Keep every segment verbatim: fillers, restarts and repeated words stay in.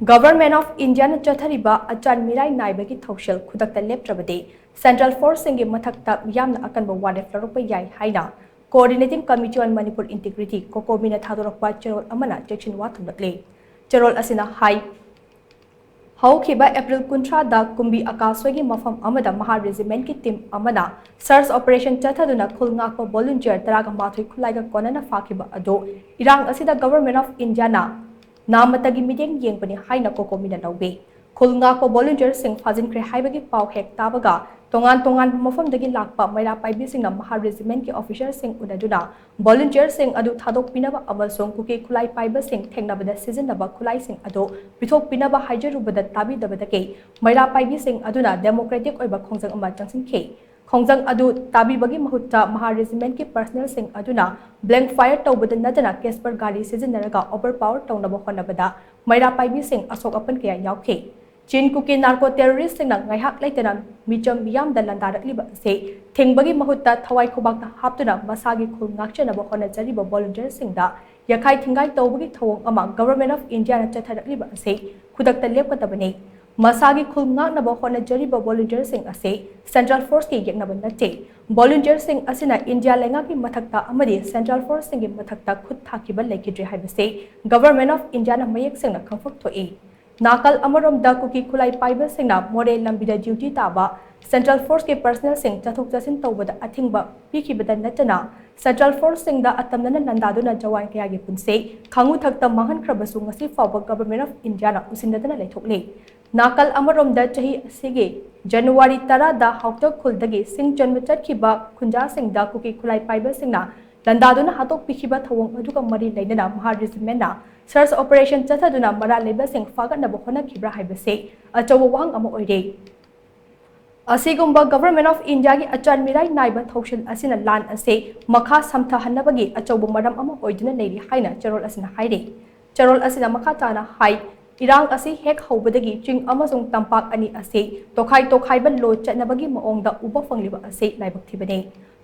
Government of Indiaꯅ ꯆꯠꯊꯔꯤꯕ ꯑꯆꯥꯟ ꯃꯤꯔꯥꯏ ꯅꯥꯏꯕꯒꯤ ꯊꯧꯁꯤꯜ ꯈꯨꯗꯛꯇ ꯂꯦꯞꯇ꯭ꯔꯕꯗꯤ Central Forceꯁꯤꯡꯒꯤ ꯃꯊꯛꯇ ꯃꯤꯌꯥꯝꯅ ꯑꯀꯟꯕ ꯋꯥꯔꯦꯞ ꯂꯧꯔꯛꯄ ꯌꯥꯏ ꯍꯥꯏꯅ Coordinating Committee on Manipur Integrity, COCOMIꯅ ꯊꯥꯗꯣꯔꯛꯄ ꯆꯦꯔꯣꯜ ꯑꯃꯅ ꯆꯦꯛꯁꯤꯟ ꯋꯥ ꯊꯝꯂꯛꯂꯤ꯫ ꯆꯦꯔꯣꯜ ꯑꯁꯤꯅ ꯍꯥꯏ, ꯍꯧꯈꯤꯕ April ꯀꯨꯟꯊ꯭ꯔꯥꯗ ꯀꯨꯝꯕꯤ ꯑꯀꯥꯁꯣꯏꯒꯤ ꯃꯐꯝ ꯑꯃꯗ ꯃꯍꯥ Regimentꯀꯤ team ꯑꯃꯅ search operation ꯆꯠꯊꯗꯨꯅ ꯈꯨꯜ ꯉꯥꯛꯄ volunteer ꯇꯔꯥꯒ ꯃꯥꯊꯣꯏ ꯈꯨꯠꯂꯥꯏꯒ ꯀꯣꯟꯅꯅ ꯐꯥꯈꯤꯕ ꯑꯗꯨ ꯏꯔꯥꯡ ꯑꯁꯤꯗ Government of Indiaꯅ ꯅꯥꯃꯇꯒꯤ ꯃꯤꯠꯌꯦꯡ ꯌꯦꯡꯕꯅꯤ ꯍꯥꯏꯅ COCOMIꯅ ꯂꯧꯏ꯫ ꯈꯨꯜ ꯉꯥꯛꯄ volunteerꯁꯤꯡ ꯐꯥꯖꯤꯟꯈ꯭ꯔꯦ ꯍꯥꯏꯕꯒꯤ ꯄꯥꯎ ꯍꯦꯛ ꯇꯥꯕꯒ ꯇꯣꯉꯥꯟ ꯇꯣꯉꯥꯟꯕ ꯃꯐꯝꯗꯒꯤ ꯂꯥꯛꯄ ꯃꯩꯔꯥ ꯄꯥꯏꯕꯤꯁꯤꯡꯅ ꯃꯍꯥ Regimentꯀꯤ officerꯁꯤꯡ ꯎꯅꯗꯨꯅ volunteerꯁꯤꯡ ꯑꯗꯨ ꯊꯥꯗꯣꯛꯄꯤꯅꯕ ꯑꯃꯁꯨꯡ ꯀꯨꯀꯤ ꯈꯨꯠꯂꯥꯏ ꯄꯥꯏꯕꯁꯤꯡ ꯊꯦꯡꯅꯕꯗ ꯁꯤꯖꯤꯟꯅꯕ ꯈꯨꯠꯂꯥꯏꯁꯤꯡ ꯑꯗꯨ ꯄꯤꯊꯣꯛꯄꯤꯅꯕ ꯍꯥꯏꯖꯔꯨꯕꯗ ꯇꯥꯕꯤꯗꯕꯗꯒꯤ ꯃꯩꯔꯥ ꯄꯥꯏꯕꯤꯁꯤꯡ ꯑꯗꯨꯅ democratic ꯑꯣꯏꯕ ꯈꯣꯡꯖꯪ ꯑꯃ ꯆꯪꯁꯤꯟꯈꯤ꯫ ꯈꯣꯡꯖꯪ ꯑꯗꯨ ꯇꯥꯕꯤꯕꯒꯤ ꯃꯍꯨꯠꯇ ꯃꯍꯥ Regimentꯀꯤ personnelꯁꯤꯡ ꯑꯗꯨꯅ blank fire ꯇꯧꯕꯗ ꯅꯠꯇꯅ Casper ꯒꯥꯔꯤ ꯁꯤꯖꯤꯟꯅꯔꯒ overpower ꯇꯧꯅꯕ ꯍꯣꯠꯅꯕꯗ ꯃꯩꯔꯥ ꯄꯥꯏꯕꯤꯁꯤꯡ ꯑꯁꯣꯛ ꯑꯄꯟ ꯀꯌꯥ ꯌꯥꯎꯈꯤ꯫ ꯆꯤꯟ ꯀꯨꯀꯤ narco terroristꯁꯤꯡꯅ ꯉꯥꯏꯍꯥꯛ ꯂꯩꯇꯅ ꯃꯤꯆꯝ ꯃꯤꯌꯥꯝꯗ ꯂꯥꯟꯗꯥꯔꯛꯂꯤꯕ ꯑꯁꯤ ꯊꯤꯡꯕꯒꯤ ꯃꯍꯨꯠꯇ ꯊꯋꯥꯏ ꯈꯨꯕꯥꯛꯇ ꯍꯥꯞꯇꯨꯅ ꯃꯁꯥꯒꯤ ꯈꯨꯜ ꯉꯥꯛꯆꯅꯕ ꯍꯣꯠꯅꯖꯔꯤꯕ volunteerꯁꯤꯡꯗ ꯌꯥꯈꯥꯏ ꯊꯤꯡꯒꯥꯏ ꯇꯧꯕꯒꯤ ꯊꯧꯑꯣꯡ ꯑꯃ Government of Indiaꯅ ꯆꯠꯊꯔꯛꯂꯤꯕ ꯑꯁꯤ ꯈꯨꯗꯛꯇ ꯂꯦꯞꯀꯗꯕꯅꯤ꯫ ꯃꯁꯥꯒꯤ ꯈꯨꯜ ꯉꯥꯛꯅꯕ ꯍꯣꯠꯅꯖꯔꯤꯕ volunteerꯁꯤꯡ ꯑꯁꯤ Central Forceꯀꯤ ꯌꯦꯛꯅꯕ ꯅꯠꯇꯦ꯫ Volunteerꯁꯤꯡ ꯑꯁꯤꯅ ꯏꯟꯗꯤꯌꯥ ꯂꯩꯉꯥꯛꯀꯤ ꯃꯊꯛꯇ ꯑꯃꯗꯤ Central Forceꯁꯤꯡꯒꯤ ꯃꯊꯛꯇ ꯈꯨꯠ ꯊꯥꯈꯤꯕ ꯂꯩꯈꯤꯗ꯭ꯔꯦ ꯍꯥꯏꯕꯁꯤ Government of Indiaꯅ ꯃꯌꯦꯛ ꯁꯦꯡꯅ ꯈꯪꯐꯝ ꯊꯣꯛꯏ꯫ ꯅꯥꯀꯜ ꯑꯃꯔꯣꯝꯗ ꯀꯨꯀꯤ ꯈꯨꯠꯂꯥꯏ ꯄꯥꯏꯕꯁꯤꯡꯅ ꯃꯣꯔꯦ ꯂꯝꯕꯤꯗ duty ꯇꯥꯕ Central Forceꯀꯤ personnelꯁꯤꯡ ꯆꯠꯊꯣꯛ ꯆꯠꯁꯤꯟ ꯇꯧꯕꯗ ꯑꯊꯤꯡꯕ ꯄꯤꯈꯤꯕꯗ ꯅꯠꯇꯅ Central Forceꯁꯤꯡꯗ ꯑꯇꯝꯅꯅ ꯂꯥꯟꯗꯥꯗꯨꯅ ꯖꯋꯥꯟ ꯀꯌꯥꯒꯤ ꯄꯨꯟꯁꯤ ꯈꯥꯉꯨ ꯊꯛꯇ ꯃꯥꯡꯍꯟꯈ꯭ꯔꯕꯁꯨ ꯉꯁꯤ ꯐꯥꯎꯕ Government of Indiaꯅ ꯎꯁꯤꯟꯅꯗꯅ ꯂꯩꯊꯣꯛꯂꯤ꯫ ꯅꯥꯀꯜ ꯑꯃꯔꯣꯝꯗ ꯆꯍꯤ ꯑꯁꯤꯒꯤ January ꯇꯔꯥꯗ ꯍꯥꯎꯇꯛ ꯈꯨꯜꯗꯒꯤ ꯁꯤꯡ ꯆꯟꯕ ꯆꯠꯈꯤꯕ ꯈꯨꯟꯖꯥꯁꯤꯡꯗ ꯀꯨꯀꯤ ꯈꯨꯠꯂꯥꯏ ꯄꯥꯏꯕꯁꯤꯡꯅ ꯂꯥꯟꯗꯥꯗꯨꯅ ꯍꯥꯠꯇꯣꯛꯄꯤꯈꯤꯕ ꯊꯧꯑꯣꯡ ꯑꯗꯨꯒ ꯃꯔꯤ ꯂꯩꯅꯅ ꯃꯍꯥ Regimentꯅ search operation ꯆꯠꯊꯗꯨꯅ ꯃꯔꯥꯜ ꯂꯩꯕꯁꯤꯡ ꯐꯥꯒꯠꯅꯕ ꯍꯣꯠꯅꯈꯤꯕ꯭ꯔꯥ ꯍꯥꯏꯕꯁꯤ ꯑꯆꯧꯕ ꯋꯥꯍꯪ ꯑꯃ ꯑꯣꯏꯔꯦ꯫ ꯑꯁꯤꯒꯨꯝꯕ Government of Indiaꯒꯤ ꯑꯆꯥꯟ ꯃꯤꯔꯥꯏ ꯅꯥꯏꯕ ꯊꯧꯁꯤꯜ ꯑꯁꯤꯅ ꯂꯥꯟ ꯑꯁꯤ ꯃꯈꯥ ꯁꯝꯊꯍꯟꯅꯕꯒꯤ ꯑꯆꯧꯕ ꯃꯔꯝ ꯑꯃ ꯑꯣꯏꯗꯨꯅ ꯂꯩꯔꯤ ꯍꯥꯏꯅ ꯆꯦꯔꯣꯜ ꯑꯁꯤꯅ ꯍꯥꯏꯔꯤ꯫ ꯆꯦꯔꯣꯜ ꯑꯁꯤꯅ ꯃꯈꯥ ꯇꯥꯅ ꯍꯥꯏ, ꯏꯔꯥꯡ ꯑꯁꯤ ꯍꯦꯛ ꯍꯧꯕꯗꯒꯤ ꯆꯤꯡ ꯑꯃꯁꯨꯡ ꯇꯝꯄꯥꯛ ꯑꯅꯤ ꯑꯁꯤ ꯇꯣꯈꯥꯏ ꯇꯣꯈꯥꯏꯕ ꯂꯣ ꯆꯠꯅꯕꯒꯤ ꯃꯑꯣꯡꯗ ꯎꯕ ꯐꯪꯂꯤꯕ ꯑꯁꯤ ꯂꯥꯏꯕꯛ ꯊꯤꯕꯅꯤ꯫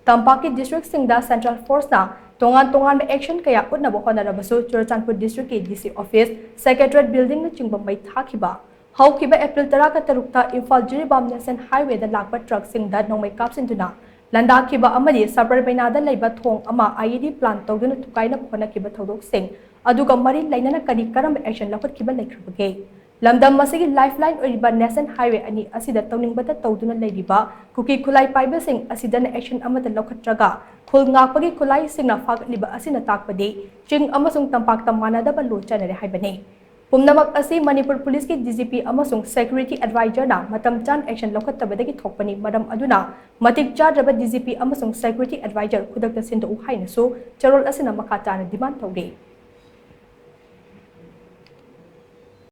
ꯇꯝꯄꯥꯛꯀꯤ districtꯁꯤꯡꯗ central forceꯅ ꯇꯣꯉꯥꯟ ꯇꯣꯉꯥꯟꯕ action ꯀꯌꯥ ꯎꯠꯅꯕ ꯍꯣꯠꯅꯔꯕꯁꯨ, ꯆꯨꯔꯆꯥꯟꯄꯨꯔ districtꯀꯤ DC office, secretariat buildingꯅꯆꯤꯡꯕ ꯃꯩ ꯊꯥꯈꯤꯕ, ꯍꯧꯈꯤꯕ April ꯇꯔꯥꯒ ꯇꯔꯨꯛꯇ ꯏꯝꯐꯥꯜ ꯖꯤꯔꯤꯕꯥꯝ national highwayꯗ ꯂꯥꯛꯄ truckꯁꯤꯡꯗ ꯅꯣꯡꯃꯩ ꯀꯥꯞꯁꯤꯟꯗꯨꯅ ꯂꯥꯟꯗꯥꯈꯤꯕ ꯑꯃꯗꯤ ꯁꯕꯔꯕꯩꯅꯥꯗ ꯂꯩꯕ ꯊꯣꯡ ꯑꯃ IED plant ꯇꯧꯗꯨꯅ ꯊꯨꯒꯥꯏꯅꯕ ꯍꯣꯠꯅꯈꯤꯕ ꯊꯧꯗꯣꯛꯁꯤꯡ, ꯑꯗꯨꯒ ꯃꯔꯤ ꯂꯩꯅꯅ ꯀꯔꯤ ꯀꯔꯝꯕ action ꯂꯧꯈꯠꯈꯤꯕ ꯂꯩꯈ꯭ꯔꯕꯒꯦ? ꯂꯝꯗꯝ ꯑꯁꯤꯒꯤ lifeline ꯑꯣꯏꯔꯤꯕ national highway ꯑꯅꯤ ꯑꯁꯤꯗ ꯇꯧꯅꯤꯡꯕꯇ ꯇꯧꯗꯨꯅ ꯂꯩꯔꯤꯕ ꯀꯨꯀꯤ ꯈꯨꯠꯂꯥꯏ ꯄꯥꯏꯕꯁꯤꯡ ꯑꯁꯤꯗꯅ action ꯑꯃꯠꯇ ꯂꯧꯈꯠꯇ꯭ꯔꯒ ꯈꯨꯜ ꯉꯥꯛꯄꯒꯤ ꯈꯨꯠꯂꯥꯏꯁꯤꯡꯅ ꯐꯥꯒꯠꯂꯤꯕ ꯑꯁꯤꯅ ꯇꯥꯛꯄꯗꯤ ꯆꯤꯡ ꯑꯃꯁꯨꯡ ꯇꯝꯄꯥꯛꯇ ꯃꯥꯟꯅꯗꯕ law ꯆꯠꯅꯔꯦ ꯍꯥꯏꯕꯅꯤ꯫ ꯄꯨꯝꯅꯃꯛ ꯑꯁꯤ ꯃꯅꯤꯄꯨꯔ ꯄꯨꯂꯤꯁꯀꯤ DGP ꯑꯃꯁꯨꯡ security advisorꯅ ꯃꯇꯝ ꯆꯥꯅ action ꯂꯧꯈꯠꯇꯕꯗꯒꯤ ꯊꯣꯛꯄꯅꯤ꯫ ꯃꯔꯝ ꯑꯗꯨꯅ ꯃꯇꯤꯛ ꯆꯥꯗ꯭ꯔꯕ DGP ꯑꯃꯁꯨꯡ security advisor ꯈꯨꯗꯛꯇ ꯁꯤꯟꯗꯣꯛꯎ ꯍꯥꯏꯅꯁꯨ ꯆꯦꯔꯣꯜ ꯑꯁꯤꯅ ꯃꯈꯥ ꯇꯥꯅ demand ꯇꯧꯔꯤ꯫